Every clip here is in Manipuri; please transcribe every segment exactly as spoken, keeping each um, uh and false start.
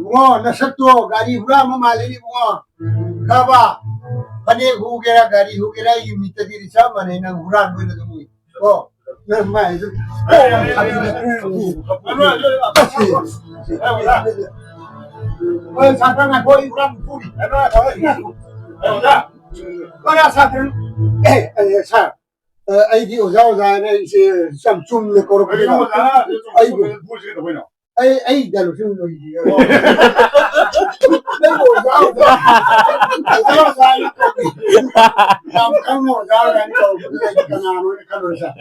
ꯏꯕꯨꯡꯉꯣ, ꯅꯁꯛꯇꯣ ꯒꯥꯔꯤ ꯍꯨꯔꯥꯟꯕ ꯃꯥꯜꯂꯤꯅꯦ ꯏꯕꯨꯡꯉꯣ꯫ ꯈꯪꯉꯕ? ꯐꯅꯦꯛ ꯍꯨꯒꯦꯔꯥ, ꯒꯥꯔꯤ ꯍꯨꯒꯦꯔꯥ, ꯑꯩꯒꯤ ꯃꯤꯠꯇꯗꯤ ꯆꯞ ꯃꯥꯟꯅꯩ, ꯅꯪ ꯍꯨꯔꯥꯟꯕ ꯑꯣꯏꯅ ꯑꯗꯨꯝ ꯎꯏ꯫ ꯀꯣ? ꯅꯪ ꯃꯥꯏꯗꯨ꯫ ꯍꯣꯏ, ꯁꯥꯇ꯭ꯔ ꯉꯥꯏꯈꯣ, ꯑꯩ ꯍꯨꯔꯥꯟꯕ ꯐꯨꯔꯤ꯫ ꯑꯣꯖꯥ ꯁꯥꯇ꯭ꯔ, ꯑꯦ, ꯑꯦ, ꯁꯥꯔ, ꯑ, ꯑꯩꯗꯤ ꯑꯣꯖꯥ, ꯑꯣꯖꯥ ꯍꯥꯏꯅ ꯑꯩꯁꯦ ꯌꯥꯝ ꯆꯨꯝꯅ ꯀꯧꯔꯛꯄꯅꯤꯗ꯫ ꯑꯩꯕꯨ ꯑꯩ, ꯑꯩ ꯗꯥꯏꯂꯣꯛꯁꯦ ꯑꯃꯨꯛ ꯂꯣꯏꯗ꯭ꯔꯤ꯫ ꯅꯪ ꯑꯣꯖꯥ, ꯑꯣꯖꯥ, ꯑꯣꯖꯥ, ꯑꯣꯖꯥ ꯍꯥꯏꯅ ꯀꯧꯏ꯫ ꯌꯥꯝ ꯈꯪꯕ ꯑꯣꯖꯥ ꯍꯥꯏꯅ ꯀꯧꯕꯗꯨꯗ ꯑꯩꯗꯤ ꯀꯅꯥꯅꯣ ꯍꯥꯏꯅ ꯈꯜꯂꯨꯔꯦ, ꯁꯥꯔ꯫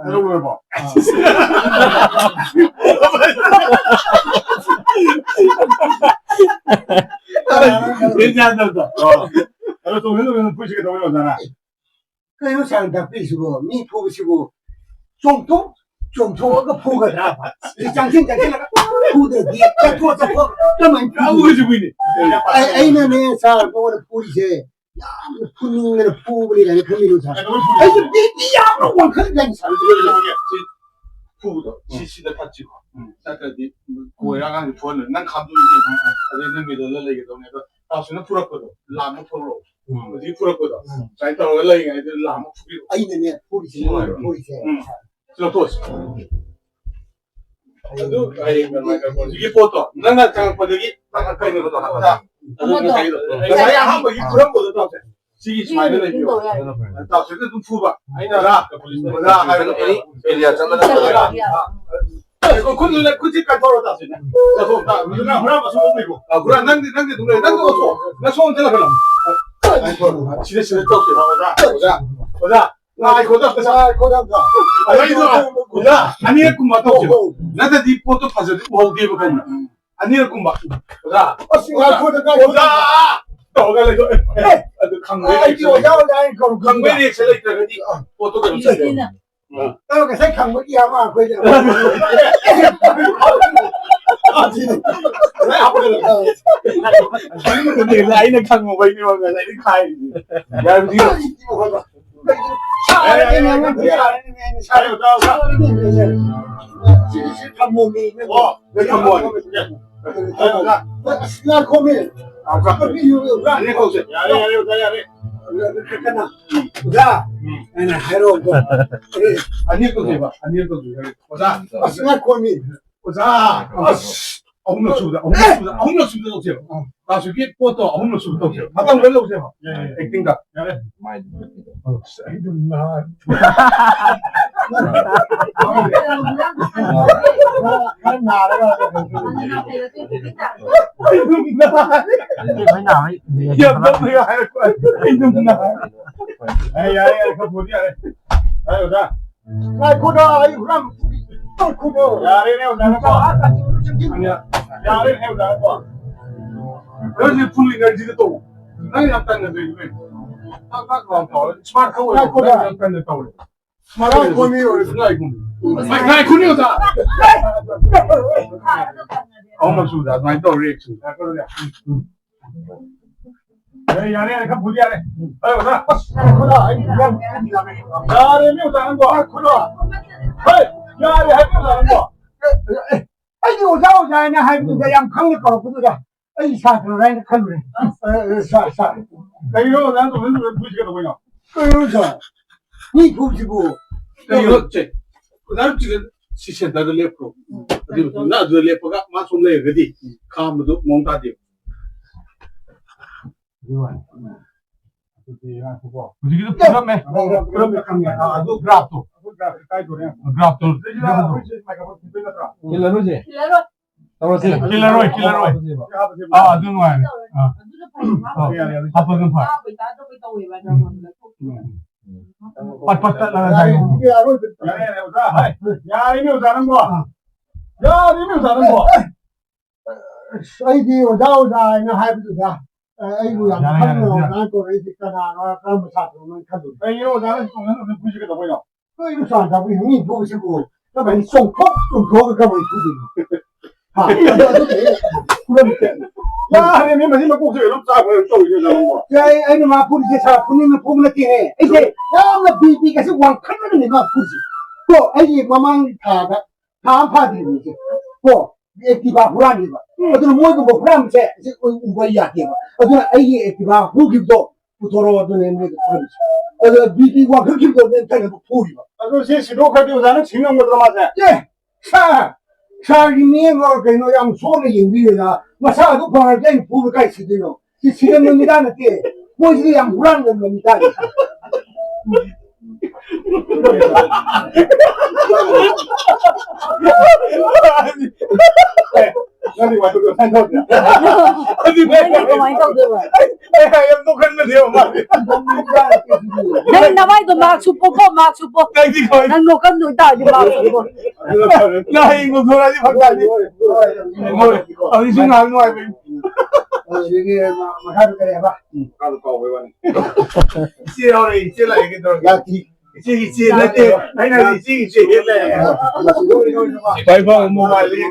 ꯑꯗꯨ ꯂꯣꯏꯔꯕꯣ? ꯑꯥ꯫ ꯀꯅꯥꯅꯣ ꯈꯜꯂꯨꯔꯦ꯫ ꯑꯗꯣ ꯇꯣꯡꯁꯤꯟ ꯇꯣꯡꯁꯤꯟ ꯐꯨꯔꯤꯁꯤ ꯀꯩꯗꯧꯕꯩ ꯑꯣꯖꯥꯅ? ꯀꯩꯅꯣ ꯁꯥꯔꯅ ꯇꯥꯛꯄꯤꯔꯤꯁꯤꯕꯣ? ꯃꯤ ꯐꯨꯕꯁꯤꯕꯨ ꯆꯣꯡꯊꯣꯛ ꯆꯣꯡꯊꯣꯛꯑꯒ ꯐꯨꯒꯗ꯭ꯔꯥ? ꯆꯪꯁꯤꯟ ꯆꯪꯁꯤꯜꯂꯒ ꯐꯨꯗ꯭ꯔꯗꯤ ꯆꯠꯊꯣꯛ ꯆꯠꯊꯣꯛ ꯀꯃꯥꯏꯅ ꯐꯨꯗꯣꯏꯅꯣ? ꯐꯨꯕꯁꯤꯕꯨꯅꯦ꯫ ꯑꯩ, ꯑꯩꯅꯅꯦ ꯁꯥꯔ ꯅꯉꯣꯟꯗ ꯐꯨꯔꯤꯁꯦ ꯌꯥꯝꯅ ꯐꯨꯅꯤꯡꯗꯅ ꯐꯨꯕꯅꯤ ꯀꯥꯏꯅ ꯈꯜꯂꯤꯅꯣ ꯁꯥꯔ? ꯀꯩꯗꯧꯕꯩ ꯐꯨꯔꯤꯅꯣ? ꯑꯩꯁꯨ ꯕꯤ ꯄꯤ ꯌꯥꯝꯅ ꯋꯥꯡꯈꯠꯂꯛꯏ ꯁꯥꯔ꯫ ꯁꯤ ꯐꯨꯕꯗꯣ ꯁꯤ ꯁꯤꯗ ꯊꯠꯁꯤꯀꯣ꯫ ꯎꯝ꯫ ꯅꯠꯇ꯭ꯔꯗꯤ ꯀꯣꯏꯔ ꯑꯉꯥꯡꯁꯦ ꯐꯨꯍꯟꯕꯅꯤ꯫ ꯅꯪ ꯈꯥꯝꯗꯣꯛꯏꯅꯦ꯫ ꯎꯝ꯫ ꯑꯗꯩ ꯅꯪ ꯃꯤꯗꯜꯗ ꯂꯩꯒꯗꯧꯅꯦ꯫ ꯑꯗꯣ ꯇꯥꯁꯨꯅ ꯐꯨꯔꯛꯄꯗꯣ ꯂꯥꯝꯕ ꯐꯨꯔꯛꯑꯣ꯫ ꯎꯝ꯫ ꯍꯧꯖꯤꯛ ꯐꯨꯔꯛꯄꯗꯣ ꯎꯝ꯫ ꯁꯨꯃꯥꯏꯅ ꯇꯧꯔꯒ ꯂꯩꯔꯤꯉꯩꯗ ꯂꯥꯝꯕ ꯐꯨꯕꯤꯔꯛꯑꯣ꯫ ꯑꯩꯅꯅꯦ ꯐꯨꯔꯤꯁꯦ, ꯎꯝ꯫ ꯐꯨꯔꯤꯁꯦ꯫ ꯎꯝ꯫ ꯁꯤ ꯂꯧꯊꯣꯛꯑꯁꯤ꯫ ꯑꯗꯨ ꯍꯌꯦꯡ ꯃꯥꯏꯀ꯭ꯔꯣꯐꯣꯟꯁꯤꯒꯤ ꯄꯣꯠꯇꯣ ꯅꯪꯅ ꯆꯪꯉꯛꯄꯗꯒꯤ ꯀꯩꯅꯣꯗꯣ ꯍꯥꯞꯄꯗ꯫ ꯑꯗꯨ ꯉꯁꯥꯏꯒꯤꯗꯣ꯫ ꯉꯁꯥꯏ ꯑꯍꯥꯟꯕꯒꯤ ꯐꯨꯔꯛꯄꯗꯣ ꯇꯧꯁꯦ꯫ ꯁꯤꯒꯤ ꯁꯨꯃꯥꯏꯅ ꯂꯩꯕꯤꯌꯣ꯫ ꯇꯧꯁꯦ ꯑꯗꯨꯝ ꯐꯨꯕ꯫ ꯑꯩꯅ ꯑꯣꯖꯥ, ꯑꯣꯖꯥ ꯍꯥꯏꯕꯗꯣ ꯑꯩ ꯑꯦꯔꯤꯌꯥ ꯆꯠꯂꯒ ꯑꯣꯖꯥ꯫ ꯈꯨꯠ, ꯈꯨꯠꯁꯤ ꯀꯟꯊꯧꯔꯣ ꯇꯥꯁꯤꯅꯦ꯫ ꯆꯠꯊꯣꯛ ꯇꯥ-, ꯍꯨꯔꯥꯟꯕ ꯁꯨꯝ ꯂꯩꯀꯣ꯫ ꯑ, ꯍꯨꯔꯥꯟ-, ꯅꯪꯗꯤ, ꯅꯪꯗꯤ ꯑꯗꯨꯝ ꯂꯩ꯫ ꯅꯪꯗꯤ ꯑꯣꯟꯊꯣꯛꯑꯣ꯫ ꯅꯁꯣꯝ ꯑꯝꯇ ꯂꯥꯛꯀꯅꯣ꯫ ꯁꯤꯗ, ꯁꯤꯗ ꯇꯧꯁꯦ꯫ ꯑꯣꯖꯥ, ꯑꯣꯖꯥ, ꯑꯣꯖꯥ, ꯉꯥꯏꯈꯣ, ꯉꯥꯏꯈꯣ, ꯉꯥꯏꯈꯣ꯫ ꯑꯩꯗꯣ, ꯑꯣꯖꯥ, ꯑꯅꯤꯔꯛ ꯀꯨꯝꯕ ꯇꯧꯁꯦ꯫ ꯅꯠꯇ꯭ꯔꯗꯤ ꯄꯣꯠꯇꯣ ꯐꯖꯅ ꯎꯍꯧꯗꯦꯕ, ꯈꯪꯕ꯭ꯔꯥ? ꯑꯅꯤꯔꯛ ꯀꯨꯝꯕ꯫ ꯑꯣꯖꯥ꯫ ꯑꯁ, ꯉꯥꯏꯈꯣ, ꯉꯥꯏꯈꯣ꯫ ꯑꯣꯖꯥ! ꯇꯧꯔꯒ ꯂꯩꯗꯣ-, ꯑꯦ, ꯑꯗꯨ ꯈꯪꯕꯩ ꯑꯩꯗꯤ reaction ꯑꯣꯖꯥ, ꯑꯣꯖꯥ ꯍꯥꯏꯅ ꯀꯧꯔꯨ-, ꯈꯪꯕꯩ reaction ꯂꯩꯇ꯭ꯔꯒꯗꯤ ꯄꯣꯠꯇꯣ ꯀꯩꯅꯣ ꯆꯠꯂꯦꯕ꯫ ꯅꯪ ꯉꯁꯥꯏ ꯈꯪꯕꯒꯤ ꯑꯃ ꯑꯩꯈꯣꯏꯗ꯫ ꯉꯁꯥꯏ ꯍꯥꯞꯄꯗ ꯂꯩ꯫ ꯑꯗꯨꯅꯦ ꯑꯩꯅ ꯈꯪꯉꯨꯕꯩꯅꯦꯕ ꯉꯁꯥꯏꯗꯩ ꯈꯥꯏꯔꯤꯁꯦ꯫ ꯌꯥꯔꯦ, ꯍꯧꯖꯤꯛ ꯌꯥꯔꯦ, ꯌꯥꯔꯦ, ꯌꯥꯔꯦ, ꯌꯥꯔꯦ, ꯌꯥꯔꯦ, ꯌꯥꯔꯦ, ꯌꯥꯔꯦ, ꯌꯥꯔꯦ, ꯌꯥꯔꯦ꯫ ꯁꯤꯗꯤ ꯁꯤ ꯊꯝꯃꯣꯃꯤ꯫ ꯑꯣ, ꯂꯣꯏ ꯊꯝꯃꯣ꯫ ꯑꯁ, ꯉꯥꯏꯈꯣꯃꯤ꯫ ꯑꯣꯖꯥ, ꯄꯤꯕꯤꯌꯨ, ꯑꯣꯖꯥ꯫ ꯑꯅꯤ ꯀꯧꯁꯦ꯫ ꯌꯥꯔꯦ, ꯌꯥꯔꯦ, ꯑꯣꯖꯥ, ꯌꯥꯔꯦ꯫ ꯀꯅꯥ? ꯑꯣꯖꯥ, ꯎꯝ꯫ ꯑꯩꯅ ꯍꯥꯏꯔꯛꯑꯣ꯫ ꯑꯅꯤ ꯀꯧꯁꯦꯕ, ꯑꯅꯤ ꯀꯧꯁꯦ꯫ ꯑꯣꯖꯥ, ꯑꯁ, ꯉꯥꯏꯈꯣꯃꯤ꯫ ꯑꯣꯖꯥ, ꯑꯁ, ꯑꯍꯨꯝꯂꯛ ꯁꯨꯕꯗ, ꯑꯍꯨꯝꯂꯛ ꯁꯨꯕꯗ, ꯑꯍꯨꯝꯂꯛ ꯁꯨꯕꯗ ꯂꯧꯁꯦꯕ꯫ ꯑꯥ꯫ ꯀ꯭ꯂꯥꯁ ꯋꯤꯛꯀꯤ ꯄꯣꯠꯇꯣ ꯑꯍꯨꯝꯂꯛ ꯁꯨꯕꯗ ꯇꯧꯁꯦꯕ꯫ ꯃꯇꯝ ꯈꯔ ꯂꯧꯁꯦꯕ꯫ ꯌꯥꯏ, ꯌꯥꯏ꯫ ꯑꯦꯛꯇꯤꯡꯗ꯫ ꯌꯥꯔꯦ꯫ ꯑꯁ, ꯑꯩ ꯑꯗꯨꯝ ꯅꯥꯔꯦ꯫ ꯈꯔ ꯅꯥꯔꯒ ꯑꯩ ꯑꯗꯨꯝ ꯅꯥꯔꯦ꯫ ꯌꯥꯝ ꯅꯣꯛꯅꯤꯡꯉꯦ ꯍꯥꯏꯔꯛꯄ꯫ ꯑꯩ ꯑꯗꯨꯝ ꯅꯥꯔꯦ꯫ ꯑꯦ, ꯌꯥꯔꯦ, ꯌꯥꯔꯦ, ꯈꯔ ꯐꯨꯗꯤ ꯌꯥꯔꯦ꯫ ꯌꯥꯔꯦ, ꯑꯣꯖꯥ꯫ ꯉꯥꯏꯈꯣꯗ, ꯑꯩ ꯍꯨꯔꯥꯟ-, ꯉꯥꯏꯈꯣꯗ꯫ ꯌꯥꯔꯦꯅꯦ, ꯑꯣꯖꯥꯅꯀꯣ꯫ ꯌꯥꯔꯦꯅꯦ, ꯑꯣꯖꯥꯅꯀꯣ꯫ ꯅꯪꯁꯦ full energyꯗ ꯇꯧ꯫ ꯅꯪ ꯌꯥꯝ ꯇꯟꯅ ꯇꯧꯔꯤꯗꯨ ꯀꯩꯅꯣ? ꯇꯥꯛ ꯇꯥꯛ ꯂꯥꯎ ꯇꯧꯔ smart ꯈꯔ ꯑꯣꯏꯔꯣ꯫ ꯉꯥꯏꯈꯣꯗ꯫ ꯅꯪ ꯌꯥꯝ ꯇꯟꯅ ꯇꯧꯔꯦ꯫ ꯉꯥꯏꯈꯣꯅꯦ, ꯑꯣꯖꯥ꯫ ꯉꯥꯏꯈꯣꯅꯦ, ꯑꯣꯖꯥ꯫ ꯑꯍꯨꯝꯂꯛ ꯁꯨꯕꯗ ꯑꯗꯨꯃꯥꯏꯅ ꯇꯧꯔ reaction꯫ ꯌꯥꯔꯦ, ꯌꯥꯔꯦ, ꯌꯥꯔꯦ, ꯈꯔ ꯐꯨꯗꯤ ꯌꯥꯔꯦ꯫ ꯑꯦ, ꯑꯣꯖꯥ꯫ ꯑꯁ, ꯈꯨꯗꯥ, ꯑꯩ ꯌꯥꯝ ꯌꯥꯔꯦ꯫ ꯌꯥꯔꯦ, ꯃꯤ ꯑꯣꯖꯥ ꯅꯪꯕꯣ꯫ ꯈꯨꯗꯥ꯫ ꯍꯦ, ꯌꯥꯔꯦ ꯍꯥꯏꯕ ꯑꯣꯖꯥ ꯅꯪꯕꯣ꯫ ꯑꯦ, ꯑꯦ, ꯑꯩꯗꯤ ꯑꯣꯖꯥ, ꯑꯣꯖꯥ ꯍꯥꯏꯅ ꯍꯥꯏꯕꯗꯨꯗ ꯌꯥꯝ ꯈꯪꯅ ꯀꯧꯔꯛꯄꯗꯨꯗ ꯑꯩ ꯁꯥꯇ꯭ꯔ ꯍꯥꯏꯅ ꯈꯜꯂꯨꯔꯦ꯫ ꯑꯦ, ꯑꯦ, ꯁꯥꯔ, ꯁꯥꯔ꯫ ꯀꯩꯅꯣ ꯑꯣꯖꯥ ꯇꯧꯗꯣꯏꯗꯨꯕꯨ ꯐꯨꯔꯤꯠꯁꯦ ꯀꯩꯗꯧꯕꯩꯅꯣ? ꯀꯩꯅꯣ ꯁꯥꯔ? ꯃꯤ ꯐꯨꯕꯁꯤꯕꯨ? ꯀꯩꯅꯣ ꯁꯦ? ꯑꯣꯖꯥ ꯁꯤꯗ ꯁꯤ centreꯗ ꯂꯦꯞꯈ꯭ꯔꯣ꯫ ꯑꯗꯨꯒꯤ ꯃꯇꯨꯡꯗ ꯑꯗꯨꯗ ꯂꯦꯞꯄꯒ ꯃꯥ ꯁꯣꯝ ꯂꯩꯔꯒꯗꯤ ꯈꯥꯝꯕꯗꯣ ꯃꯑꯣꯡ ꯇꯥꯗꯦꯕ꯫ ꯑꯗꯨꯗꯤ ꯉꯥꯏꯈꯣꯀꯣ꯫ ꯍꯧꯖꯤꯛꯀꯤꯗꯣ ꯐꯨꯔꯝꯃꯦ꯫ ꯐꯨꯔꯝꯃꯦ, ꯈꯪꯉꯦ꯫ ꯑꯥ, ꯑꯗꯨ graphꯇꯣ꯫ ꯑꯩꯈꯣꯏ graphꯁꯦ ꯀꯥꯏꯗꯣꯔꯦ? Graphꯇꯣ꯫ ꯑꯗꯨꯗꯤ ꯑꯩꯈꯣꯏꯁꯦ microphone ꯊꯤꯟꯗꯣꯏ ꯅꯠꯇ꯭ꯔꯣ? ꯊꯤꯜꯂꯔꯣꯏꯁꯦ꯫ ꯊꯤꯜꯂꯔꯣꯏ꯫ ꯇꯧꯔꯁꯦ꯫ ꯊꯤꯜꯂꯔꯣꯏ, ꯊꯤꯜꯂꯔꯣꯏ꯫ ꯍꯥꯞꯄꯁꯦꯕ꯫ ꯑꯥ, ꯑꯗꯨ ꯅꯨꯡꯉꯥꯏꯔꯦ꯫ ꯑꯥ꯫ ꯑꯗꯨꯅ ꯐꯩ, ꯃꯥ ꯑꯥ, ꯌꯥꯔꯦ, ꯌꯥꯔꯦ꯫ ꯍꯥꯞꯄꯁꯨ ꯐꯔꯦ꯫ ꯆꯥꯕꯩ ꯆꯥꯗꯕꯩ ꯇꯧꯋꯦꯕ, ꯅꯪꯉꯣꯟꯗ ꯂꯧꯊꯣꯛꯈꯤꯕ꯫ ꯎꯝ꯫ ꯄꯠ ꯄꯠ ꯇꯠꯂꯒ ꯌꯥꯔꯦ, ꯇꯥꯏꯌꯦ꯫ ꯌꯥꯔꯦ, ꯑꯣꯖꯥ꯫ ꯍꯥꯏ, ꯌꯥꯔꯦꯅꯦ, ꯑꯣꯖꯥ, ꯅꯪꯕꯣ꯫ ꯑꯥ꯫ ꯌꯥꯔꯦꯅꯦ, ꯑꯣꯖꯥ, ꯅꯪꯕꯣ꯫ ꯑꯁ, ꯑꯩꯗꯤ ꯑꯣꯖꯥ, ꯑꯣꯖꯥ ꯍꯥꯏꯅ ꯍꯥꯏꯕꯗꯨꯗ, ꯑ, ꯑꯩꯕꯨ ꯌꯥꯝ ꯌꯥꯔꯦ, ꯌꯥꯔꯦ, ꯈꯪꯅ ꯌꯥꯔꯦ꯫ ꯑꯣꯖꯥ ꯀꯧꯔꯛꯏꯁꯦ ꯀꯅꯥꯅꯣ, ꯀꯔꯝꯕ ꯁꯥꯇ꯭ꯔꯅꯣ ꯈꯜꯂꯨꯔꯦ꯫ ꯀꯩꯒꯤꯅꯣ ꯑꯣꯖꯥꯅ ꯁꯨꯃꯥꯏꯅ ꯑꯗꯨꯝ ꯐꯨꯔꯤꯁꯦ ꯀꯩꯗꯧꯕꯩꯅꯣ? ꯀꯩꯅꯣ ꯁꯥꯔ ꯇꯥꯛꯄꯤ ꯃꯤ ꯐꯨꯕꯁꯤꯕꯨ ꯀꯃꯥꯏꯅ ꯆꯣꯡꯊꯣꯛ ꯆꯣꯡꯊꯣꯛꯑꯒ ꯀꯃꯥꯏꯅ ꯐꯨꯗꯣꯏꯅꯣ? ꯍꯥ? ꯑꯗꯨꯗꯤ ꯐꯨꯔꯝꯗꯦ꯫ ꯌꯥꯔꯦꯃꯤ, ꯃꯁꯤ ꯃꯀꯣꯛꯁꯦ ꯀꯩꯅꯣꯝ ꯆꯥꯕ ꯀꯩꯅꯣꯝ ꯇꯧꯔꯤꯅꯦ, ꯅꯪꯕꯣ꯫ ꯌꯥꯏ, ꯑꯩꯅ ꯃꯥ ꯐꯨꯔꯤꯁꯦ ꯁꯥꯔ ꯐꯨꯅꯤꯡꯅ ꯐꯨꯕ ꯅꯠꯇꯦꯅꯦ꯫ ꯑꯩꯁꯦ ꯌꯥꯝꯅ ꯕꯤ ꯄꯤ ꯒꯁꯦ ꯋꯥꯡꯈꯠꯂꯒꯅꯦ ꯃꯥ ꯐꯨꯔꯤꯁꯦ꯫ ꯀꯣ, ꯑꯩꯒꯤ ꯃꯃꯥꯡꯒꯤ ꯊꯥꯗ, ꯊꯥ ꯑꯃ ꯐꯥꯗ꯭ꯔꯤꯕꯅꯤꯁꯦ꯫ ꯀꯣ, ꯑꯦꯛꯇꯤꯚꯥ ꯍꯨꯔꯥꯟꯈꯤꯕ꯫ ꯎꯝ꯫ ꯑꯗꯨꯅ ꯃꯣꯏꯒꯨꯝꯕ ꯍꯨꯔꯥꯟꯕꯁꯦ ꯍꯧꯖꯤꯛ ꯎ-, ꯎꯕ ꯌꯥꯗꯦꯕ꯫ ꯑꯗꯨꯅ ꯑꯩꯒꯤ ꯑꯦꯛꯇꯤꯚꯥ ꯍꯨꯈꯤꯕꯗꯣ ꯄꯨꯊꯣꯔꯛꯑꯣ, ꯑꯗꯨꯅꯦ ꯃꯣꯏꯗ ꯐꯨꯔꯤꯁꯦ꯫ ꯑꯗꯨꯅ ꯕꯤ ꯄꯤ ꯋꯥꯡꯈꯠꯈꯤꯕꯗꯣ ꯅꯦꯝꯊꯅꯕ ꯐꯨꯔꯤꯕ꯫ ꯑꯗꯣ ꯁꯤ ꯁꯤꯗꯣꯛꯈ꯭ꯔꯗꯤ ꯑꯣꯖꯥꯅ ꯁꯤ ꯉꯝꯒꯗ꯭ꯔꯣ ꯃꯥꯁꯦ? ꯑꯦ! ꯁꯥꯔ, ꯁꯥꯔꯒꯤ ꯃꯤꯠꯌꯦꯡꯗꯣ ꯀꯩꯅꯣ ꯌꯥꯝ ꯁꯣꯛꯅ ꯌꯦꯡꯕꯤꯔꯦꯗ꯫ ꯃꯁꯥꯗꯣ ꯐꯔꯗꯤ ꯑꯩꯅ ꯐꯨꯕ ꯀꯥꯏ ꯁꯤꯗꯣꯏꯅꯣ? ꯁꯤ ꯁꯤꯒꯟꯕ ꯃꯤꯗꯥ ꯅꯠꯇꯦ꯫ ꯃꯣꯏꯁꯤꯗꯤ ꯌꯥꯝ ꯍꯨꯔꯥꯟꯒꯟꯕ ꯃꯤꯗꯥꯅꯤ꯫ ꯅꯪꯗꯤ ꯀꯃꯥꯏꯅ ꯇꯧꯗꯣꯏꯅꯣ? ꯑꯗꯨꯅꯦ ꯅꯪꯗꯤ ꯀꯃꯥꯏꯅ ꯇꯧꯗꯣꯏꯕ? ꯑꯩ, ꯑꯩ ꯌꯥꯝ ꯅꯣꯛꯀꯟꯕꯅꯦꯕ ꯃꯥꯗꯤ꯫ ꯅꯪ ꯅꯃꯥꯏꯗꯣ ꯃꯥꯛꯁ ꯎꯞꯄꯣꯀꯣ, ꯃꯥꯛꯁ ꯎꯞꯄꯣ꯫ ꯅꯪꯗꯤ ꯀꯃꯥꯏꯅ ꯅꯪ ꯅꯣꯛꯀꯟꯗꯣꯏ ꯇꯥꯔꯗꯤ ꯃꯥꯛꯁ ꯎꯞꯄꯣ꯫ ꯅꯪ ꯍꯌꯦꯡ ꯅꯣꯛꯊꯣꯔꯛꯑꯗꯤ ꯐꯔꯛ ꯇꯥꯅꯤ꯫ ꯍꯣꯏ, ꯍꯧꯖꯤꯛꯁꯨ ꯉꯥꯏꯍꯥꯛ ꯅꯨꯡꯉꯥꯏꯕꯩ꯫ ꯑꯗꯨꯗꯒꯤ ꯃꯈꯥꯗ ꯀꯔꯤ ꯍꯥꯏꯕ? ꯃꯈꯥꯗ ꯀꯥꯎꯕꯩ ꯋꯥꯅꯤ꯫ ꯏꯆꯦ ꯌꯥꯎꯔꯦ, ꯏꯆꯦ ꯂꯥꯛꯑꯦ, ꯀꯩꯗꯧꯔꯒꯦ? ꯂꯥꯛꯇ꯭ꯔꯤ꯫ ꯏꯆꯦꯒꯤ ꯏꯆꯦ ꯅꯠꯇꯦ, ꯑꯩꯅ ꯍꯥꯏꯗꯤ ꯏꯆꯦꯒꯤ ꯏꯆꯦ ꯍꯦꯛ ꯂꯩꯔꯦ꯫ ꯈ꯭ꯋꯥꯏ ꯐꯕ ꯃꯣꯕꯥꯏꯜꯗꯒꯤ